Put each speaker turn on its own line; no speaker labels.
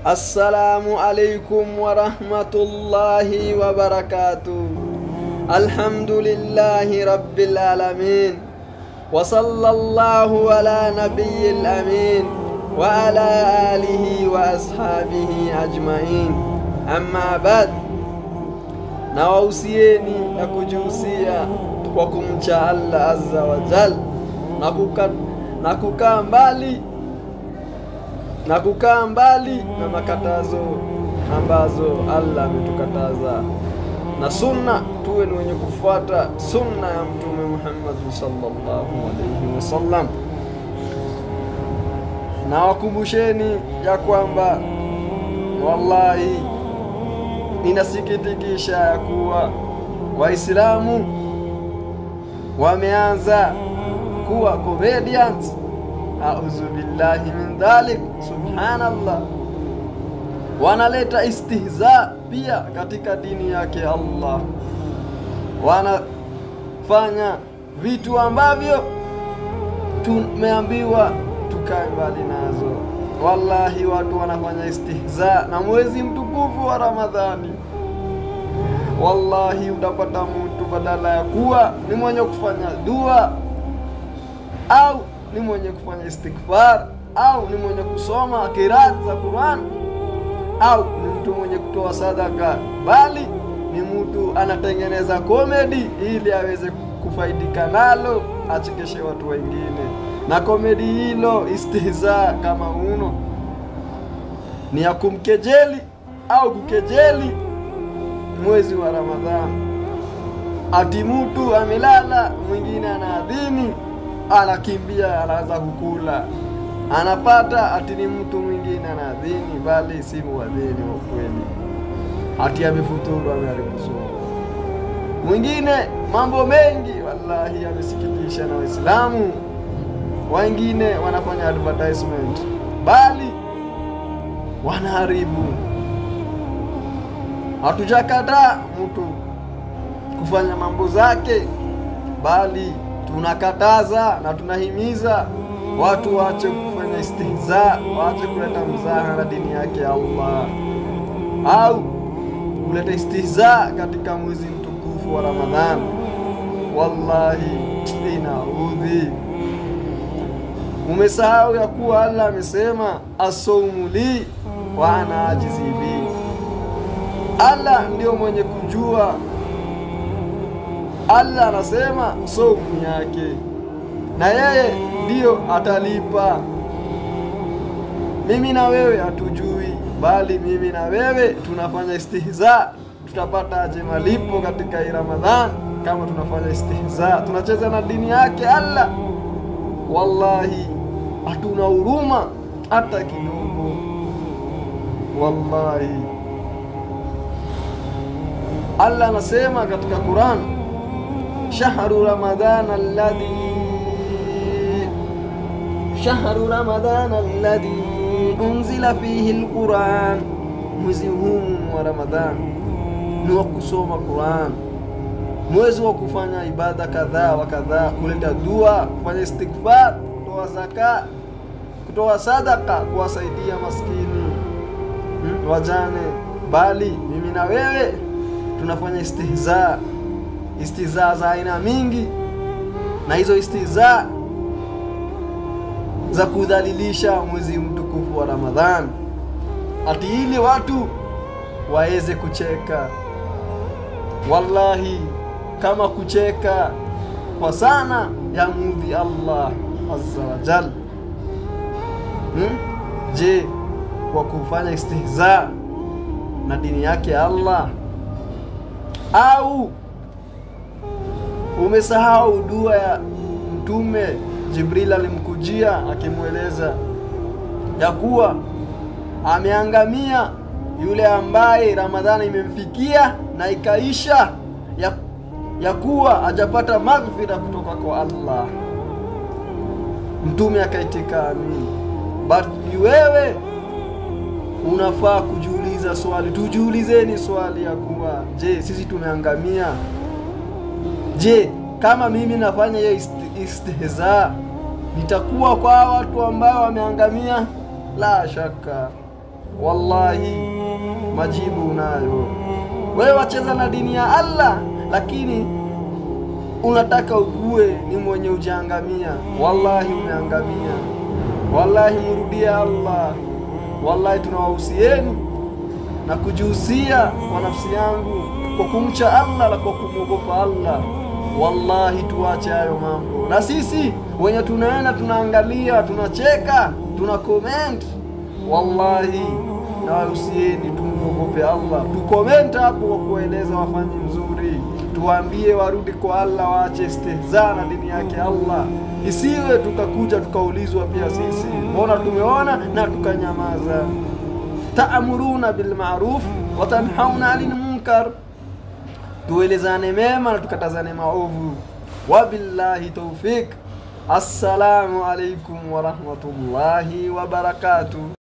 Assalamu alaikum wa rahmatullahi wa barakatuh. Alhamdulillahi rabbil alamin. Wa sallallahu ala nabiyyil amin wa ala alihi wa ashabihi ajmain. Amma ba'd. Na wausieni na kujihusia kwa kumcha Allah azza wa jal na kukaa mbali na makatazo ambazo Allah ametukataza na sunna. Tuwe ni wenye kufuata sunna ya Mtume Muhammad sallallahu alayhi wasallam. Na wakumbusheni ya kwamba wallahi inasikitikisha ya kuwa Waislamu wameanza kuwa comedians. A'udhu billahi min dhalik, subhanallah. Wanaleta istihza pia katika dini yake Allah. Wanafanya vitu ambavyo tumeambiwa tukae mbali nazo. Wallahi watu wanafanya istihza na mwezi mtukufu wa Ramadhani. Wallahi utapata mtu badala ya kuwa ni mwenye kufanya dua au ni mwenye kufanya istighfar au ni mwenye kusoma qiraat za Qur'an au ni mtu mwenye kutoa sadaka, bali ni mtu anatengeneza comedy ili aweze kufaidika nalo, achekeshe watu wengine. Na comedy hilo istihza kama uno ni ya kumkejeli au kukejeli mwezi wa Ramadhani. Ati mtu amelala, mwingine anaadhini, anakimbia, anaanza kukula, anapata ati ni mtu mwingine anaadhini, bali si muadhini wa kweli. Ati amefuturu, ameharibu somo. Mwingine mambo mengi wallahi yamesikitisha na Waislamu. Wengine wanafanya advertisement bali wanaharibu. Hatujakataa mtu kufanya mambo zake, bali tunakataza na tunahimiza watu waache kufanya istihza, waache kuleta mzaha na dini yake Allah au kuleta istihza katika mwezi mtukufu wa Ramadhani. Wallahi inaudhi. Umesahau ya kuwa Allah amesema asaumu li wa ana ajizi bi. Allah ndio mwenye kujua. Allah anasema saumu yake na yeye ndio atalipa. Mimi na wewe hatujui, bali mimi na wewe tunafanya istihza. Tutapata aje malipo katika hii Ramadhan kama tunafanya istihza, tunacheza na dini yake Allah? Wallahi hatuna huruma hata kidogo. Wallahi Allah anasema katika Quran, shahru Ramadhan alladhi unzila fihi alquran. Mwezi huu wa Ramadhan ni wa kusoma Quran, mwezi wa kufanya ibada kadhaa wa kadhaa, kuleta dua, kufanya istighfar, kutoa zaka, kutoa sadaka, kuwasaidia maskini, wajane. Bali mimi na wewe tunafanya istihza, istihza za aina mingi, na hizo istihza za kudhalilisha mwezi mtukufu wa Ramadhan, ati ili watu waweze kucheka. Wallahi kama kucheka kwa sana ya mudhi Allah azza wa jal. Je, kwa kufanya istihza na dini yake Allah? Au umesahau dua ya Mtume Jibril alimkujia akimweleza ya kuwa ameangamia yule ambaye Ramadhani imemfikia na ikaisha ya kuwa hajapata maghfira kutoka kwa Allah. Mtume akaitika amin. But wewe unafaa kujiuliza swali. Tujiulizeni swali ya kuwa je, sisi tumeangamia? Je, kama mimi nafanya hiyo istihza nitakuwa kwa watu ambao wameangamia? La shaka. Wallahi majibu unayo. Wewe wacheza na dini ya Allah, lakini unataka ukue ni mwenye ujaangamia. Wallahi umeangamia. Wallahi murudie Allah. Wallahi tunawahusieni na kujihusia kwa nafsi yangu kwa kumcha Allah na kwa kumwogopa Allah. Wallahi tuache hayo mambo. Na sisi wenye tunaenda tunaangalia, tunacheka, tuna comment, wallahi nawahusieni tumuogope Allah. Tucomment hapo kwa kueleza wafanye mzuri, tuwaambie warudi kwa Allah, waache istihza na dini yake Allah. Isiwe tukakuja tukaulizwa pia sisi, mbona tumeona na tukanyamaza. Ta'muruna bil ma'ruf wa tanhauna 'anil munkar, tuelezane mema na tukatazane maovu. Wabillahi tawfik. Assalamu alaikum wa rahmatullahi wa barakatuh.